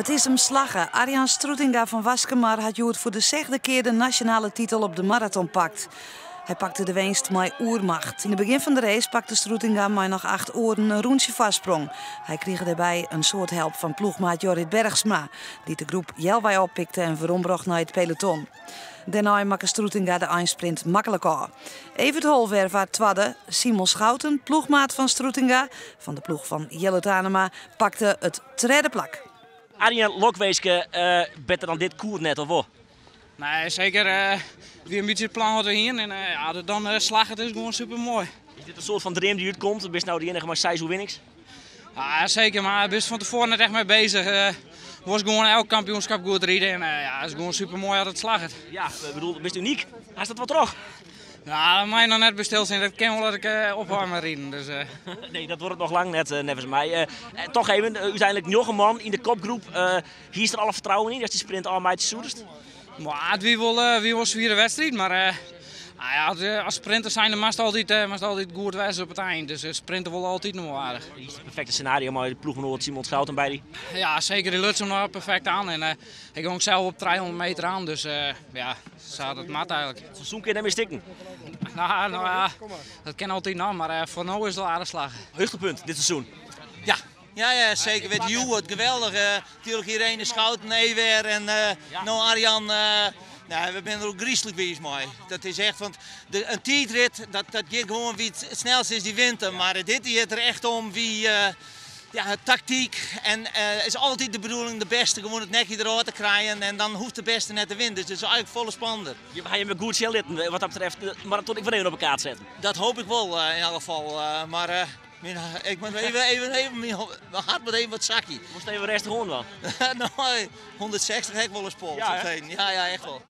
It is him slagge. Arjan Stroetinga fan Waskemar hat hjoed foar de sechde kear de nasjonale titel op de maraton pakt. Hy pakte de winst mei oermacht. Yn it begjin fan de race pakte Stroetinga mei noch acht oaren in rûntsje foarsprong. Hy krige dêrby in soad help fan ploechmaat Jorrit Bergsma, dy't de groep healwei oppikte en werombrocht nei it peloton. Dêrnei makke Stroetinga de einsprint maklik ôf. Evert Hoolwerf waard twadde. Simon Schouten, ploechmaat fan Stroetinga, fan de ploech fan Jelle Anema, pakte it tredde plak. Arjen, lokwinske, better dan dit koe it net, of wol? Nee, seker. It wie in bytsje it plan wat we hienen. En ja, dat dan slagget is gewoan super moai. Is dit in soart fan dream dy't útkomt? Bist no de iennige mei seis oerwinnings? Ja, seker, mar bist fan tefoaren net echt mei bezich. Wolst gewoan elk kampioenskip goed ride en ja, it is gewoan super moai as it slagget. Ja, ik bedoel, bist unyk. Hast dat wol troch? Ja, dat mei noch net by stilstean. Dat kin wol dat ik ophâld mei riden. Dus. Nee, dat duorret noch lang net, neffens my. Toch even, úteinlik njoggen man yn de kopgroep. Hiest der alle fertrouwen yn datst dy sprint ôfmeitsje soest? Mar it wie wol in swiere wedstriid, mar ja, as sprinter zijnde moatst altyd goed wêze op it ein. Dus sprinte wol altyd noch wol aardich. Is it perfekte scenario mei ploechgenoat Simon Schouten by dy? Ja, seker. Dy luts him noch perfekt oan. En ik gong sels op 300 meter oan, dus ja, sa dat moat eigentlik. It seizoen kin net mear stikken. Nou ja, dat kin altyd noch, mar foar no is it al aardich slagge. Hichtepunt dit seizoen? Ja, ja, seker. Wit hjoed geweldich. Natuerlik Irene Schouten, Ewer en no Arjan. Nou, we binne der ôfgryslik wiis mei. Dat is echt, want in tiidrit, dat giet gewoan wie it snelste is, dy wint him. Mar dit giet der echt om wie, ja, taktyk en is altyd de bedoeling de bêste gewoan it nekje derôf te krijen en dan hoecht de bêste net te winnen. Dus it is eigentlik folle spannender. Je ha jim goed sjen litten wat dat betreft de maraton ek wer even op de kaart setten. Dat hoop ik wol yn elk gefal. Mar ik moat even, myn hert moat even wat sakje. Moatst even rêstich oan dwaan. No, 160 ha ik wol ris pols. Ja, hè? Ja, ja, echt wol.